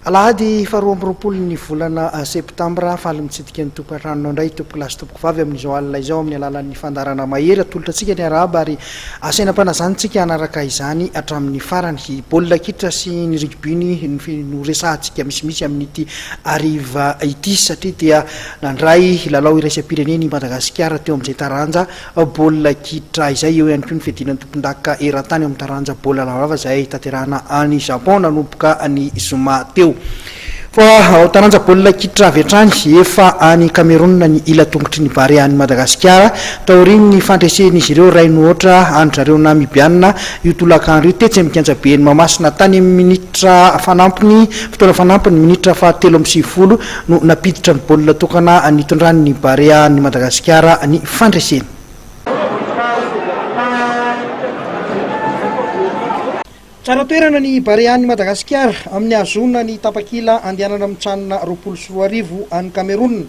Alahady faharoa amby roapolo ny volana septambra, faly mitsidika ny tokantranonao indray tompokolahy sy tompokovavy amin'izao alina izao amin'ny alalan'ny fandaharana mahery atolotra antsika ny arahaba ary asaina am-panazana isika hanaraka izany hatramin'ny farany. Baolina kitra sy ny rugby no resahantsika misimisy amin'ity hariva ity satria dia nandray lalao iraisam-pirenena i Madagasikara teo amin'izay taranja baolina kitra izay. Eo ihany koa ny fiadiana ny tompondaka eran-tany eo amin'ny taranja baolina lavalava izay tanterahana any Japon nanomboka ny zoma teo. Fa ao taranja baolina kitra avy hatrany, efa any Cameroun ny ila tongotry ny Barea an'i Madagasikara taorian'ny fandresen'izy ireo iray no aotra an-dry zareo Namibiana io tolakandro io tetsy amin'ny kianjaben'i Mahamasina tany amin'ny minitra fanampiny, fotoana fanampiny, minitra fahatelo amby sivifolo no nampiditra ny baolina tokana nitondran'ny Barea an'i Madagasikara ny fandresena. Tsara toerana ny Barea an'i Madagasikara amin'ny hahazoana ny tapakila handehanana amin'ny Can 2020 any Cameroun.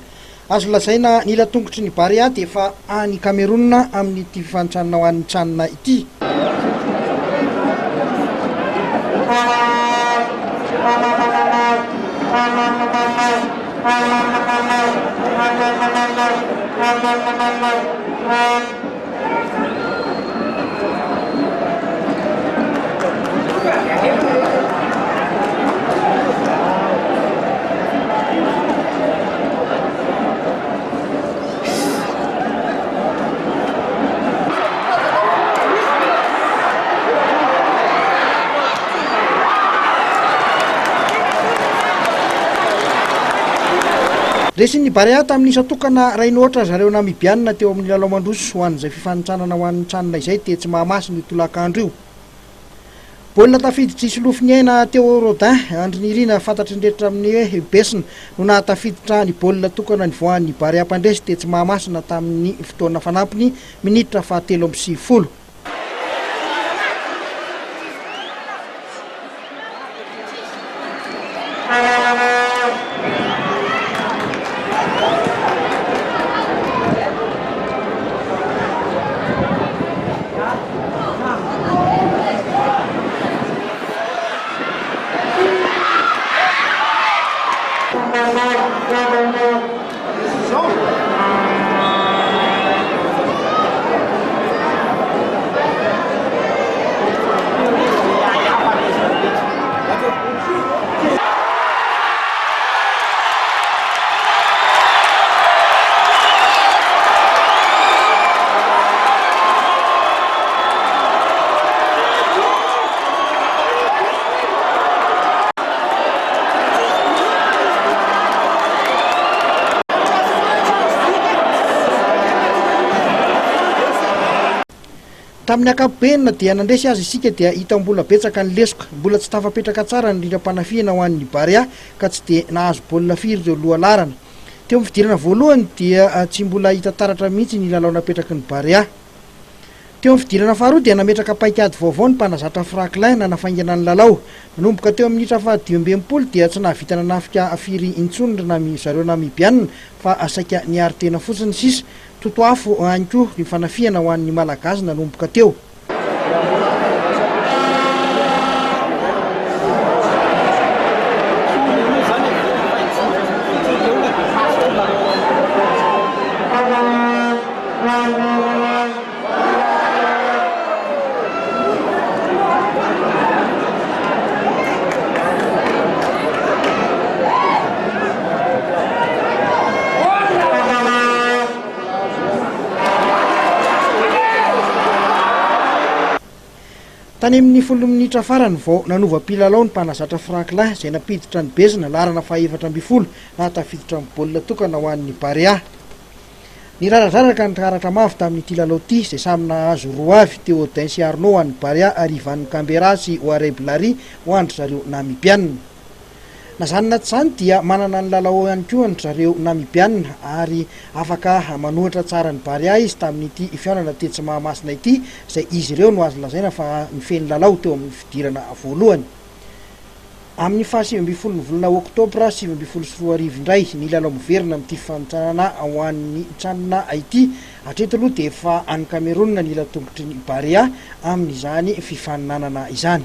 Azo lazaina ny ila tongotry ny Barea dia efa any Cameroun amin'ity fifanintsanana ho an'ny Can ity. Resin'ny Barea tamin'ny isa tokana iray no aotra zareo Namibianina teo amin'ny lalao mandroso ho an'izay fifanintsanana ho an'ny Can izay tetsy Mahamasina io tolakandro io. Baolina tafiditry Solofo Niaina Théo Rodin, Andry Nirina, fantatry ny rehetra amin'ny hoe Besina, no nahatafiditra ny baolina tokana nivoahan'ny Barea mpandresy tetsy Mahamasina tamin'ny fotoana fanampiny, minitra fahatelo amby sivifolo. Tamin'ny ankapobeny na dia nandresy aza isika dia hita mbola betsaka ny lesoka. Mbola tsy tafapetraka tsara ny rindram-panafihana ho an'ny Barea ka tsy dia nahazo baolina firy ireo lohalaharana. Teo amin'ny fidirana voalohany dia tsy mbola hita taratra mihitsy ny lalao napetraky ny Barea. Teo amin'ny fidirana faharoa dia nametraka paikady vaovao ny mpanazatra Franklin nanafaingana ny lalao. Nanomboka teo amin'ny minitra faha 65 dia tsy nahavita nanafika firy intsony ry nami zareo Namibiana fa saika niaro tena fotsiny sisa. Totoafo ihany koa ny fanafihana ho an'ny Malagasy nanomboka teo. Tany amin'ny folo minitra farany vao nanova mpilalao ny mpanazatra Franklin izay nampiditra an'i Bezina, laharana faha 14, nahatafiditra ny baolina tokana ho an'ny Barea. Niraradraraka ny karatra mavo tamin'ity lalao ity izay samy nahazo roa avy, Théodin sy Arnaud ho an'ny Barea ary Ivan Kambera sy Oareb Larry ho an-dry zareo Namibiana. Na izany na tsy izany dia manana ny lalao ihany koa an-dry zareo Namibiana ary afaka manohatra tsara ny Barea izy tamin'ity fihaonana tetsy Mahamasina ity izay izy ireo no azo lazaina fa nifehy ny lalao teo amin'ny fidirana voalohany. Amin'ny faha 19 ny volana oktobra 2019 indray ny lalao miverina amin'ity fifanintsanana ho an'ny Can ity. Hatreto aloha dia efa any Cameroun ny ila tongotry ny Barea amin'izany fifaninanana izany.